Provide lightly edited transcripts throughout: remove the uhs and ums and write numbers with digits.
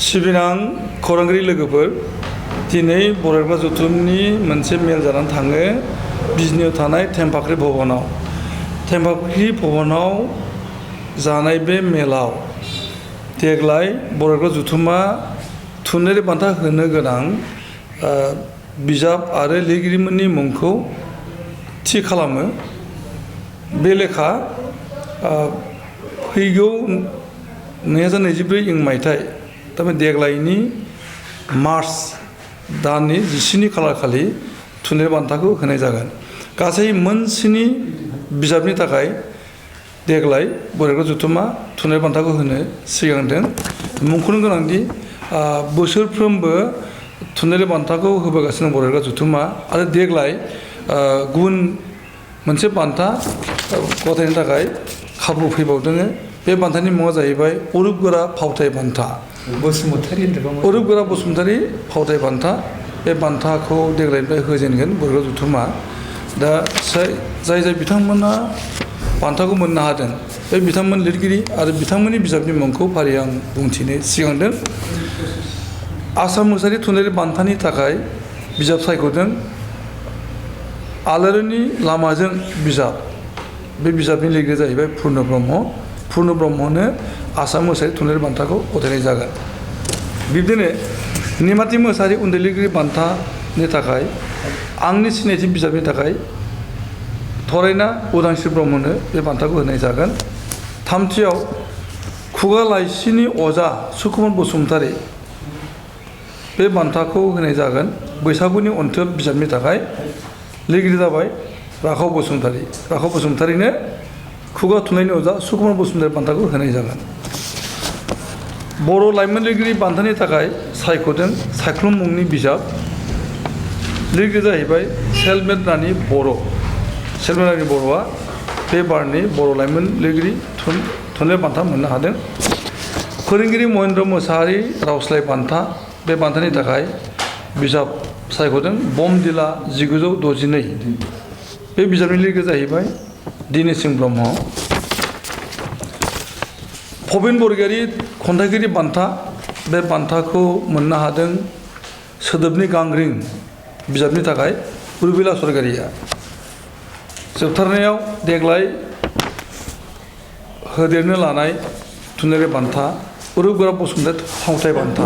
सिबिनां खौरांगिरि लोगोफोर दिनै बरायग्रा जथुमनि मोनसे मेल जानानै थाङो बिजनियाव थानाय थेमफाख्रि भवनाव। थेमफाख्रि भवनाव जानाय बे मेलाव देग्लाय बरायग्रा जथुमा थुनलाइयारि बान्था होनो गोनां बिजाब आरो लिरगिरिफोरनि मुंखौ थि खालामो। बे लेखा फैगौ 2024 मायथाइ थारमाने देग्लायनि मार्च दाननि 17 खालार खालि थुनलाइयारि बान्थाखौ होनाय जागोन। गासै मोन 7 बिजाबनि थाखाय देग्लाय बरायग्रा जथुमा थुनलाइयारि बान्थाखौ होनो सिगांदों। मुंख'नो गोनांदि बोसोरफ्रोमबो थुनलाइयारि बान्थाखौ होबोगासिनो बरायग्रा जथुमा आरो देग्लाय गुबुन मोनसे बान्था गथायनो थाखाय खाबु फैबावदों। बे बान्थानि मुङा जाहैबाय अरुप गोरा फावथाय बान्था। अरुप गोरा बसुमतारी फावथाय बान्था। बे बान्थाखौ देग्लायनिफ्राय होजेनगोन बरायग्रा जथुमा। दा जाय बिथांमोना बान्थाखौ मोननो हादों बे बिथांमोन लिरगिरि आरो बिथांमोननि बिजाबनि मुंखौ फारियै आं बुंथिनो सिगांदों। आसाम मुसाहारि थुनलाइयारि बान्थानि थाखाय बिजाब सायख'दों आलारिनि लामाजों बिजाब। बे बिजाबनि लिरगिरिया जाहैबाय पुर्न ब्रह्म। पुर्न ब्रह्मनो आसाम मुसाहारि थुनलाइयारि बान्थाखौ गथायनाय जागोन। बिब्दिनो निमाथि मुसाहारि उन्दै लिरगिरि बान्थानि थाखाय आंनि सिनायथि बिजाबनि थाखाय थरायना उदांस्रि ब्रह्मनो बे बान्थाखौ होनाय जागोन। थामथियाव खुगा लाइसिनि अजा सुकुमार बसुमतारी बे बान्थाखौ होनाय जागोन बैसागुनि अनथोब बिजाबनि थाखाय। लिरगिरि जाबाय राखाव बसुमतारी। राखाव बसुमतारीनो खुगा थुनलाइनि अजा सुकुमार बसुमतारी बान्थाखौ होनाय जागोन। बर' लाइमोन लिरगिरि बान्थानि थाखाय सायख'दों सायख्लुम मुंनि बिजाब। लिरगिरिया जाहैबाय सेलमेट रानि बर'। सेलमेट रानि बर'आ बे बारनि बर' लाइमोन लिरगिरि थुनलाइ बान्था मोननो हादों। फोरोंगिरि महेन्द्र मोसाहारि रावस्लाय बान्था। बे बान्थानि थाखाय बिजाब सायख'दों बमदिला 1962। बे बिजाबनि लिरगिरिया जाहैबाय दिनेसिं ब्रह्म। भबेन बरगयारी खन्थाइगिरि बान्था। बे बान्थाखौ मोननो हादों सोदोबनि गांग्रिं बिजाबनि थाखाय उर्मिला स्वर्गियारिया। जोबथारनायाव देग्लाय होदेरनो लानाय थुनलाइयारि बान्था अरुप गोरा बसुमतारी फावथाय बान्था।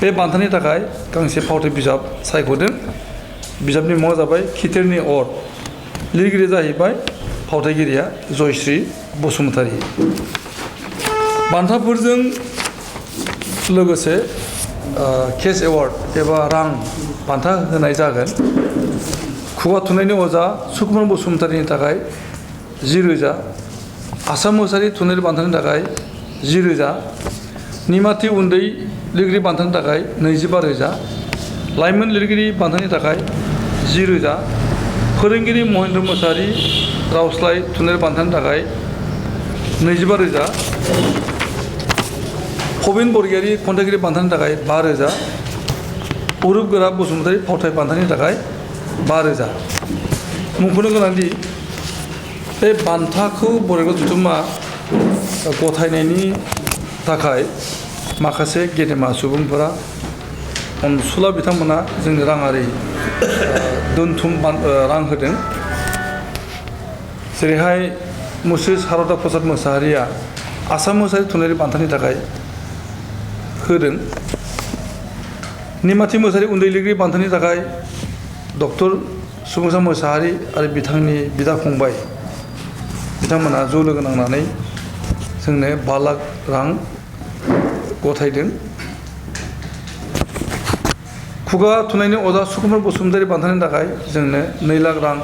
बे बान्थानि थाखाय गांसे फावथाय बिजाब सायख'दों। बिजाबनि मुङा जाबाय खिथेरनि अर। लिरगिरिया जाहैबाय फावथायगिरिया जयश्री बसुमतारी। बान्थाफोरजों लोगोसे केश एवार्ड एबा रां बान्था होनाय जागोन। खुगा थुनलाइनि अजा सुकुमार बसुमतारीनि थाखाय 10,000। आसाम मुसाहारि थुनलाइयारि बान्थानि थाखाय 10,000। निमाथि उन्दै लिरगिरि बान्थानि थाखाय 25,000। लाइमोन लिरगिरि बान्थानि थाखाय 10,000। फोरोंगिरि महेन्द्र मोसाहारि रावस्लाय थुनलाइयारि बान्थानि थाखाय 25,000। भबेन बरगयारी खन्थाइगिरि बान्थानि थाखाय 5,000। अरुप गोरा बसुमतारी फावथाय बान्थानि थाखाय 5,000। मुंख'नो गोनांदि बे बान्थाखौ बरायग्रा जथुमा गथायनायनि थाखाय माखासे गेदेमा सुबुंफोरा अनसुला बिथांमोना जोंनो राङारि दोनथुम रां होदों। जेरैहाय मुस्रि सारदा प्रसाद मोसाहारिया आसाम मुसाहारि थुनलाइयारि बान्थानि थाखाय होदों। निमाथि मोसाहारि उन्दै लिरगिरि बान्थानि थाखाय डक्टर सुबुंसा मोसाहारि आरो बिथांनि बिदा फंबाय बिथांमोना ज' लोगो नांनानै जोंनो 5 लाख रां गथायदों। खुगा थुनलाइनि अजा सुकुमार बसुमतारी बान्थानि थाखाय जोंनो 2 लाख रां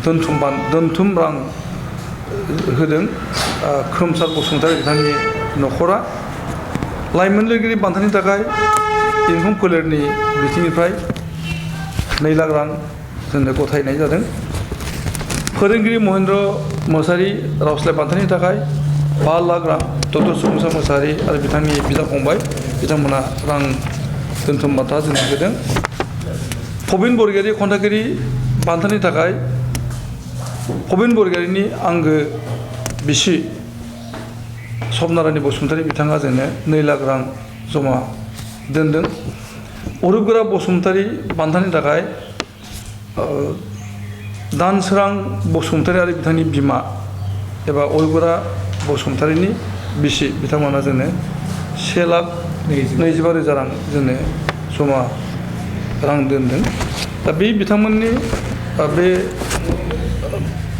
दोनथुम रां होदों खोमसार बसुमतारी बिथांनि न'खरा। लाइमोन लिरगिरि बान्थानि थाखाय इंखं फोलेरनि बिथिंनिफ्राय 2 लाख रां जोंनो गथायनाय जादों। फोरोंगिरि महेन्द्र मोसाहारि रावस्लाय बान्थानि थाखाय 5 लाख रां डक्टर सुबुंसा मोसाहारि आरो बिथांनि बिदा फंबाय बिथांमोना रां दोनथुम बान्था जोंनो होदों। भबेन बरगयारी खन्थाइगिरि बान्थानि थाखाय भबेन बरगयारीनि आंगो बिसि सपना रानि बसुमतारी बिथाङा जोंनो 2 लाख रां जमा दोनदों। अरुपगोरा बसुमतारी बान्थानि थाखाय दानसोरां बसुमतारी आरो बिथांनि बिमा एबा अरुपगोरा बसुमतारीनि बिसि बिथांमोना जोंनो 1,25,000 रां जोंनो जमा रां दोनदों। दा बे बिथांमोननि बे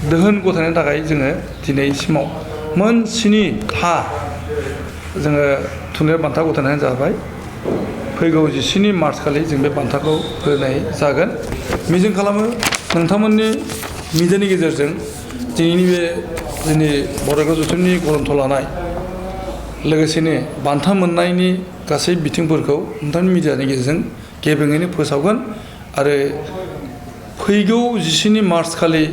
दोहोन गथायनो थाखाय जोङो दिनैसिमाव मोन 7 था जोङो थुनलाइयारि बान्था गथायनाय जाबाय। फैगौ 17 मार्च खालि जों बे बान्थाखौ होनाय जागोन। मिजिं खालामो नोंथांमोननि मिडियानि गेजेरजों दिनैनि बे जोंनि बड'लेण्ड जथुमनि गरन्थ लानाय लोगोसेनो बान्था मोननायनि गासै बिथिंफोरखौ नोंथांनि मिडियानि गेजेरजों गेबेङैनो फोसावगोन आरो फैगौ 17 मार्च खालि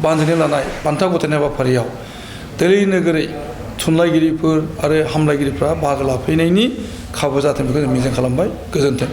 बानजायनाय लानाय बान्था गथायनाय हाबाफारियाव दोलै नोगोरै थुनलाइगिरिफोर आरो हामलायगिरिफ्रा बाहागो लाफैनायनि खाबु जाथों बेखौ जों मिजिं खालामबाय। गोजोन्थों।